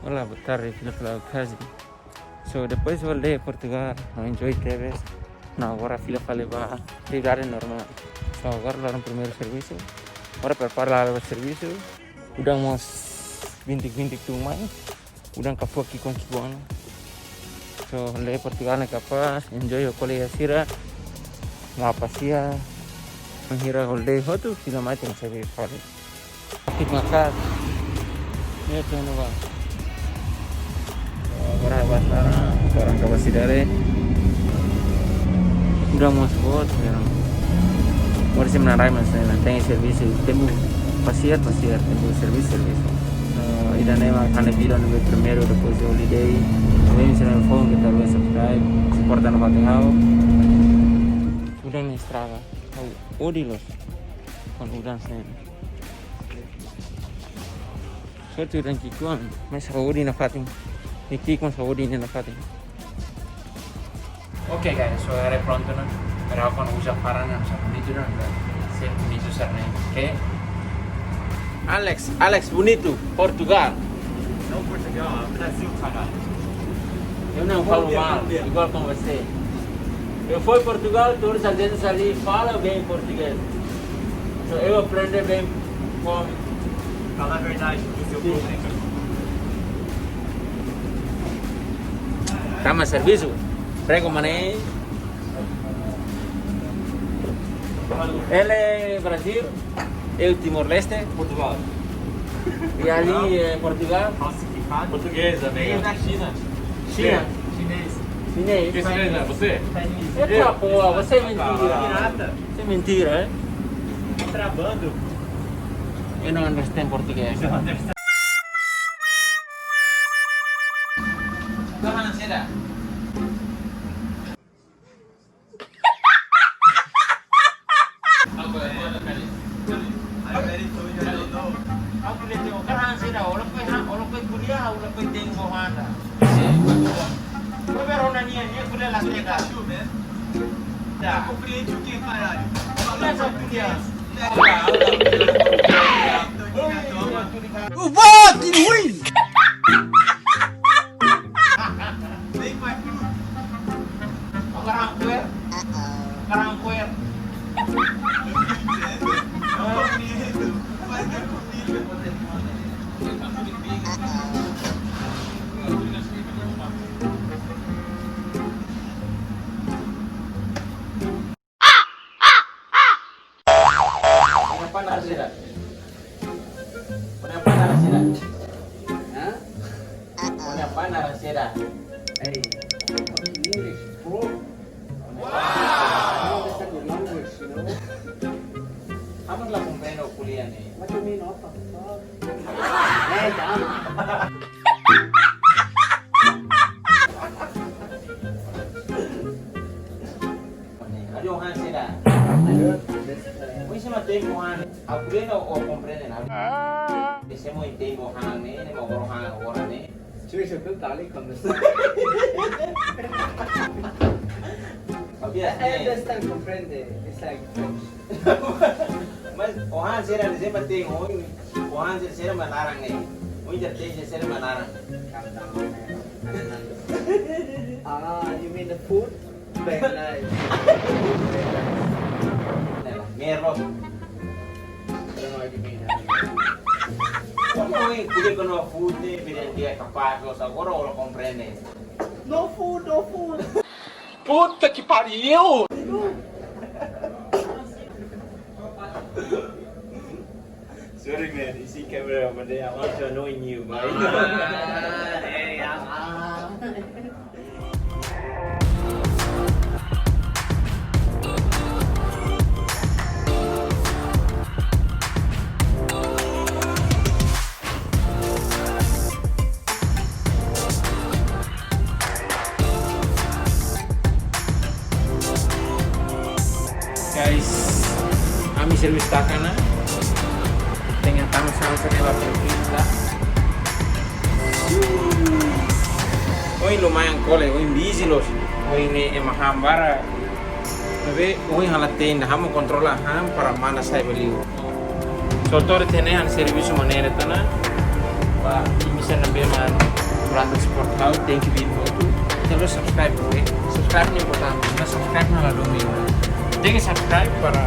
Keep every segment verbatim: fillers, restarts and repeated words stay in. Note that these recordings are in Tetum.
Olá, boa tarde, fila fali ba kaza. So, depois holiday Portugal, no enjoy tebes. No, agora fila fali ba atividade normál. So, agora loron primeiru servisu. Agora prepara ba servisu. Udan mós bintik-bintik tun mai. Udan kafuak ki'ikoan-ki'ikoan. So, holiday Portugal ne'e kapás, enjoy ho kolega sira. Bá pasiar. Bainhira holiday hotu, fila mai tenke servisu fali. Akik makas. Ne'e tunu ba. Agora ba sara, agora ka ba sidade. Udan mós boot, ya. Agora semana rai mas, ne'e tenke servisu, tempu pasiar, pasiar, tempu servisu, servisu. Eh, ida-ne'e mak ha'u-nia vídeo ne'ebé primeiru, depois de holiday. Também se não for, que talvez subscribe, suporta nafatin ha'u. Udan ne'e estraga. Ha'u odi loos. Kuandu udan ne'e. Sorte udan ki'ikoan, mas ha'u odi nafatin. Nia ki'ik mas ha'u odi nia nafatin. Ok, guys, so agora prontu ona. Agora ha'u uza para ne'e, sai bonitu ona. Sai bonitu sira-ne'e, ok? Alex, Alex Bonito, Portugal. Não Portugal, Brasil, caralho. Eu não falo mal, igual com você. Eu fui Portugal, todos os argentinos ali falam bem português. So, eu aprendi bem com... Fala a verdade pro seu público. Tama servisu? Prego mané. Ele é Brasil, eu Timor-Leste. Portugal. E ali é Portugal. Falsificado. Português, amiga. Veio da China. China. Chinês. Chinês. Que chinês é você? Chinês. Epa, pô, você é mentira. Pirata. Isso é mentira, é? Contrabando. Eu não understand português. Kau mana seda? Aku lihat dia, orang sih dah, orang kau ha-, orang kau kuliah, orang kau tengok handa. Kau baru nanya, dia kuliah lagi dah. Dah. Aku kuliah juga, caralho. Kuliah satu dia. O voto ruim! Karankuer. Karankuer. Kenapa narasida? Kenapa narasida? Hah? Kenapa narasida? Hey, fucking English, bro. Wow. I don't understand your language, you know? Kamu la komprende kuliah ne'e. What do you mean, what the fuck? Eh, jangan. Adi, o han sira. Oinsá mak tempu han. Aprende ou komprende na. Ese mo tempu han ne'e, ne'e mak agora han agora ne'e. Chuy, chuy, tú tal y como es. Obvias, I understand, comprende. It's like French. Mas o han sira ne'e sempre tem um, o han sira mak laran ne'e. O inter tem sira mak laran. Calm down, man. Ah, you mean the food? Very nice. Very nice. Merlo. I don't know what you mean. Como é que no food ne'e, bira dia kapás, agora o komprende. No food, no food. Puta que pariu! Sorry, man. You see camera over there. I want to annoy you, man. Ah, hey, ah, ah. Guys, ami servisu taka ona. Tenke tama sama sa ela pergi ta. Ohin lumayan kole, ohin busy loos. Ohin ne'e ema han barak. Tapi ohin halo tenda, ha'u mak kontrola han para manda sai ba li'ur. So to'o tiha ne'e ha'u-nia servisu mak ne'e de'it ona. Ba, imi sira ne'ebé mak Para support ha'u, thank you back hotu. Ita-boot subscribe, oke? Subscribe ne'e importante, maibé subscribe ne'e la domin. Tenke subscribe para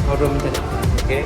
ha'u domin, oke?